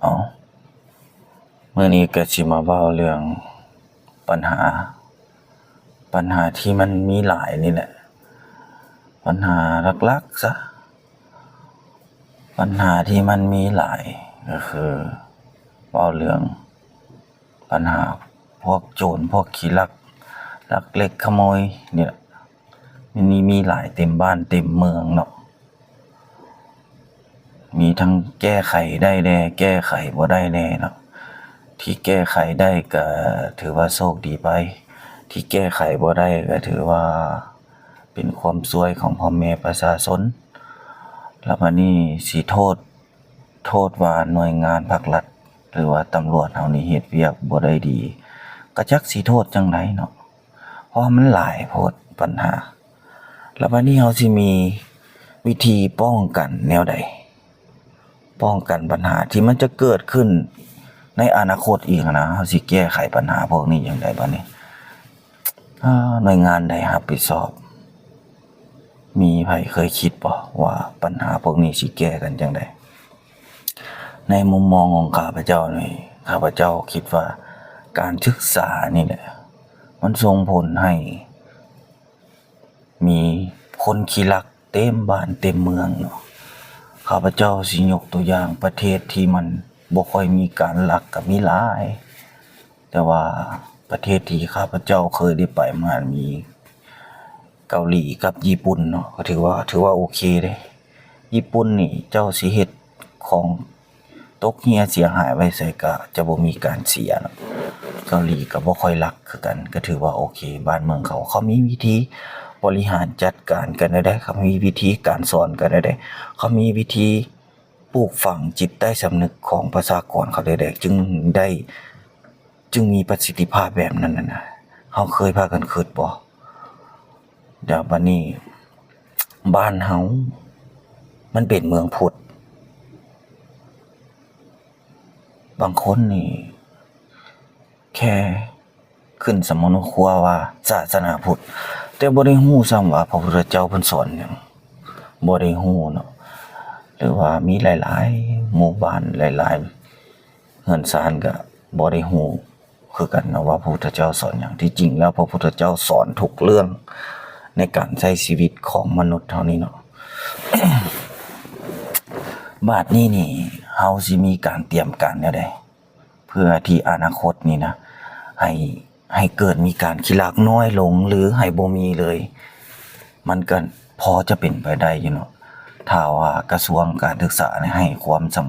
ເອົາ ມື້ນີ້ກໍຊິມາເວົ້າເລື່ອງບັນຫາ ບັນຫາທີ່ມັນມີຫຼາຍນີ້ແຫຼະ ບັນຫາຫຼັກໆຊະ ບັນຫາທີ່ມັນມີຫຼາຍກໍຄືເວົ້າເລື່ອງບັນຫາພວກໂຈນ ພວກຂີ້ລັກ ລັກເລັກຂະໂມຍນີ້ແຫຼະ ມັນມີຫຼາຍເຕັມບ້ານເຕັມເມືອງເນາະ. ມີທັງແກ້ໄຂໄດ້ແດ່ ແກ້ໄຂບໍ່ໄດ້ແດ່ເນາະ ທີ່ແກ້ໄຂໄດ້ກໍຖືວ່າໂຊກດີໄປ ທີ່ແກ້ໄຂບໍ່ໄດ້ກໍຖືວ່າເປັນຄວາມຊວຍຂອງພໍ່ແມ່ປະຊາຊົນ ແລ້ວບາດນີ້ຊິໂທດ ໂທດວ່າໜ່ວຍງານພາກລັດ ຫຼືວ່າຕຳຫຼວດເຮົານີ້ເຮັດວຽກບໍ່ໄດ້ດີ ກໍຈັກຊິໂທດຈັ່ງໃດເນາະ ເພາະວ່າມັນຫຼາຍໂພດບັນຫາ ແລ້ວບາດນີ້ເຮົາຊິມີວິທີປ້ອງກັນແນວໃດ ປ້ອງກັນບັນຫາທີ່ມັນຈະເກີດຂຶ້ນໃນອະນາຄົດອີກຫັ້ນນະ ເຮົາຊິແກ້ໄຂບັນຫາພວກນີ້ຈັ່ງໃດບາດນີ້ ອາ ໜ່ວຍງານໃດຮັບຜິດຊອບ ມີໃຜເຄີຍຄິດບໍ່ວ່າບັນຫາພວກນີ້ຊິແກ້ກັນຈັ່ງໃດ? ໃນມຸມມອງຂອງຂ້າພະເຈົ້ານີ້ ຂ້າພະເຈົ້າຄິດວ່າການສຶກສານີ້ແຫຼະ ມັນສົ່ງຜົນໃຫ້ມີຄົນຂີ້ລັກເຕັມບ້ານເຕັມເມືອງເນາະ. ຂ້າພະເຈົ້າຊິຍົກຕົວຢ່າງປະເທດທີ່ມັນບໍ່ຄ່ອຍມີການລັກກໍມີຫຼາຍ ແຕ່ວ່າປະເທດທີ່ຂ້າພະເຈົ້າເຄີຍໄດ້ໄປມາມີເກົາຫຼີກັບຍີ່ປຸ່ນເນາະ ກໍຖືວ່າ ຖືວ່າໂອເຄເດ້. ຍີ່ປຸ່ນນີ້ເຈົ້າຊິເຮັດຂອງຕົກເຮ່ຍເສຍຫາຍໄວ້ໃສກໍຈະບໍ່ມີການເສຍເນາະ. ເກົາຫຼີກໍບໍ່ຄ່ອຍລັກຄືກັນ ກໍຖືວ່າໂອເຄ. ບ້ານເມືອງເຂົາ ເຂົາມີວິທີບໍລິຫານຈັດການກັນແນວໃດ ເຂົາມີວິທີການສອນກັນແນວໃດ ເຂົາມີວິທີ ປູກຝັງຈິດໃຕ້ສຳນຶກຂອງປະຊາກອນເຂົາໄດ້ ຈຶ່ງໄດ້ ຈຶ່ງມີປະສິດທິພາບແບບນັ້ນນະ. ເຮົາເຄີຍພາກັນຄິດບໍ່? ແລ້ວບາດນີ້ ບ້ານເຮົາມັນເປັນເມືອງພຸດ ບາງຄົນນີ້ແຄ່ ຂຶ້ນສຳມະໂນຄົວວ່າສາສະໜາພຸດ ແຕ່ບໍ່ໄດ້ຮູ້ຊ້ຳວ່າພະພຸດທະເຈົ້າເພິ່ນສອນຫຍັງ ບໍ່ໄດ້ຮູ້ເນາະ. ຫຼືວ່າມີຫຼາຍໆໝູ່ບ້ານ ຫຼາຍໆເຮືອນຊານກໍບໍ່ໄດ້ຮູ້ຄືກັນເນາະວ່າພະພຸດທະເຈົ້າສອນຫຍັງ. ທີ່ຈິງແລ້ວພະພຸດທະເຈົ້າສອນທຸກເລື່ອງໃນການໃຊ້ຊີວິດຂອງມະນຸດເຮົານີ້ເນາະ. ບາດນີ້ນີ້ ເຮົາຊິມີການຕຽມການແນວໃດ? ເພື່ອທີ່ອະນາຄົດນີ້ນະ ໃຫ້ ໃຫ້ເກີດມີການຂີ້ລັກນ້ອຍລົງ ຫຼື ໃຫ້ບໍ່ມີເລີຍ ມັນກໍພໍຈະເປັນໄປໄດ້ຢູ່ເນາະ ຖ້າວ່າກະຊວງການສຶກສາໃຫ້ຄວາມສຳ